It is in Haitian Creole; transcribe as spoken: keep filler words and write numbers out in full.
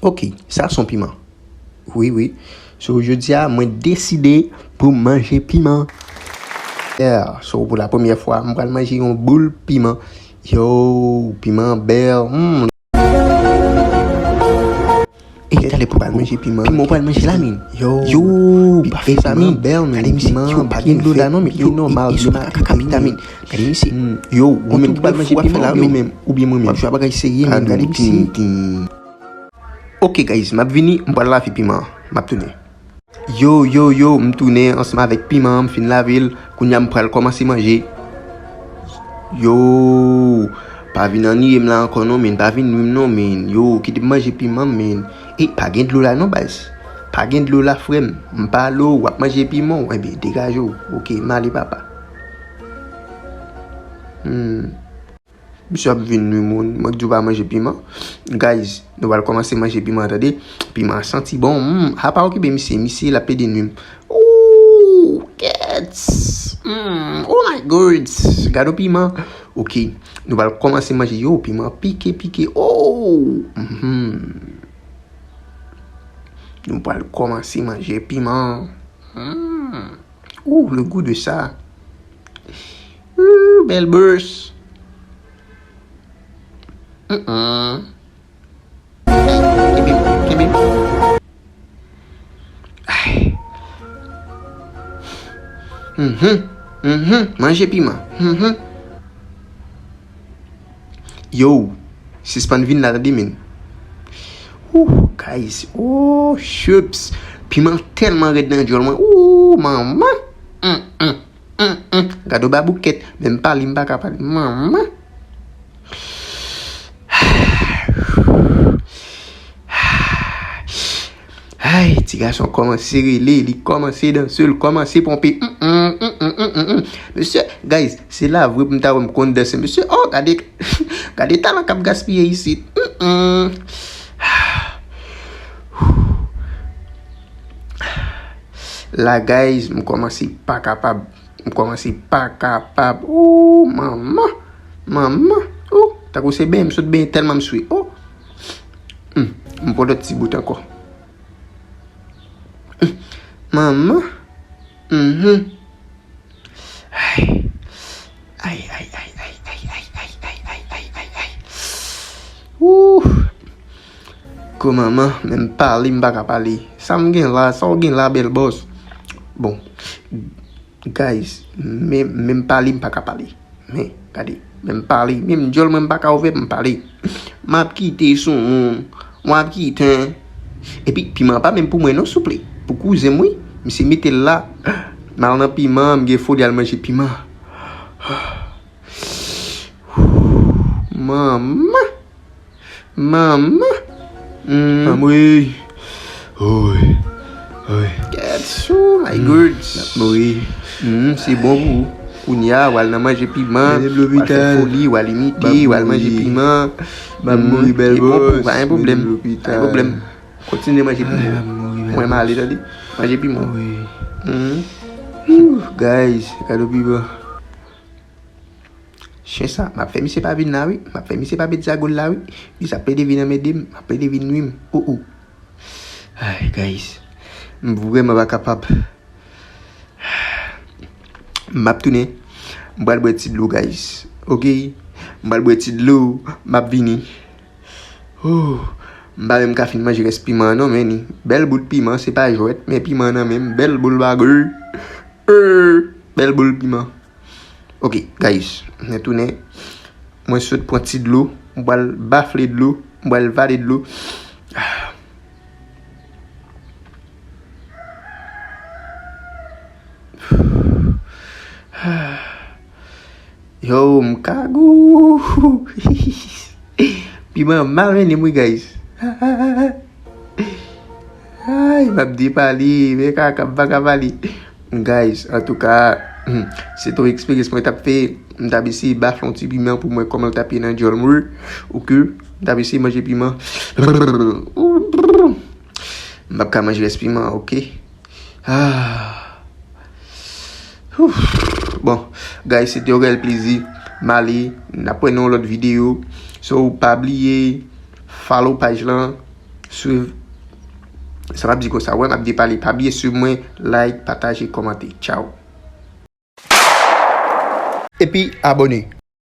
Ok, sa se yon piman. Wi, wi. So, jodi a, mwen deside pou m manje piman. Yeah, so, pou la premyè fwa, m pral manje yon boul piman. Yo, piman bèl. Hmm. E talè pou pral manje piman. Piman ou pral manje la, men. Yo, yo, pa fè sa, men. Bèl, men. Gade misye, yo, pa gen dlo la non, men. Yo, nòmal, yo pa ka kapita, men. Gade misye. Yo, ou menm ki pral manje piman, ou menm, ou byen mwen menm. W ap jwe a bagay serye, men. Gade misye. Ok, guys, m ap vini, m pral lave piman an. M ap tounen. Yo, yo, yo, m tounen ansanm avèk piman an, m fin lave l. Kounye a m pral kòmanse manje. Yo, pa vin anniye m la ankò non, men. Pa vin nwi m non, men. Yo, kite m manje piman, men. E, pa gen dlo la non, baz. Pa gen dlo la, frè m. M pale w, w ap manje piman w. Enben, degaje w. Ok, m ale, papa. Hmm. Misye ap vin nwi moun. Mwen k di w pa manje piman. Guys, nou pral kòmanse manje piman, tande. Piman an santi bon. Hmm, apa okipe misye. Misye, l ap plede nwi m. Ooh, cats. Hmm, oh my God. Gade piman. Ok, nou pral kòmanse manje. Yo, piman pike, pike. Oh! Mhm. Nou pral kòmanse manje piman. Hmm. Ooh, le goût de ça. Ooh, bèl bous. Mm-mm. Kenbe, kenbe. Ay. Mhm, mhm, manje piman. Mhm. Yo, sispann vin la, tande, men. Ooh, guys. Oh, chups. Piman tèlman rèd nan djòl mwen. Ooh, manman. Mm, mm, mm, mm. Gade yon baboukèt. Men m pale, m pa ka pale. Manman. Ay, ti gason kòmanse rele, li kòmanse danse, li kòmanse ponpe. Mm, mm, mm, mm, mm, mm, mm. Mesye, guys, se la vre pou m ta wè m konn danse. Mesye, oh, gade, gade talan k ap gaspiye isit. Mm, mm. La, guys, m kòmanse pa kapab. M kòmanse pa kapab. Ooh, manman. Manman. Ooh, tankou se benyen m sot benyen tèlman m swe. Ooh. Hmm, m pran lòt ti bout ankò. Hmm. Manman. Mhm. Ay. Ay, ay, ay, ay. Ooh. Ko manman, men m pale, m pa ka pale. Sa m gen la, sa w gen la, bèl bòs. Bon. Guys, men, men m pale, m pa ka pale. Men, gade, men m pale, menm djòl mwen m pa ka ouvè pou m pale. M ap kite sou moun, m ap kite. Epi, piman pa menm pou mwen non, souple. Pou kouzen m, wi. Misye mete l la. M al nan piman, m gen foli al manje piman. Manman. Manman. Hmm. Anmwey. Oy. Oy. That's so my good. M ap mouri. Hmm, se bon pou ou. Kounye a, w al nan manje piman, w al fè foli, w al imite, w al manje piman. M ap mouri, bèl bòs. Pa gen pwoblèm. Pa gen pwoblèm. Kontinye manje piman. Mwen m ale, tande. Manje piman. Hmm. Guys, gade piman. Chen sa, m ap fè misye pa vin la, wi. M ap fè misye pa met zagol la, wi. Misye ap plede vin anmède m, ap plede vin nwi m. Oh, oh. Ay, guys. M vrèman pa kapab. M ap tounen. M pral bwè ti dlo, guys. Ok? M pral bwè ti dlo. M ap vini. Oh. M pa menm ka fin manje rès piman an, non, men ni. Bèl bout piman, se pa jwèt, men piman nan menm. Bèl boul bagay. Euh, bèl boul piman. Ok, guys, mwen tounen. Mwen sot pran ti dlo. Mwen pral bafle dlo. Mwen pral vale dlo. Yo, m kagou. Piman mal mennen m, wi, guys. Ay, m ap depale, men kaka, m pa ka pale. Guys, antouka, hmm, se t on eksperyans mwen t ap fè. M t ap eseye bafle yon ti piman pou m wè kòman l t ap ye nan djòl mwen. Oke, m t ap eseye manje piman. M p ap ka manje rès piman, oke. Ah. Ouf. Bon, guys, se te yon rèl plezi. M ale, n ap wè nan yon lòt videyo. So, pa bliye, Follow paj lan, swiv sa m ap di konsa. Wè, m ap depale. Pa bliye swiv mwen, like, pataje, kòmante. Tchao. Epi abòne.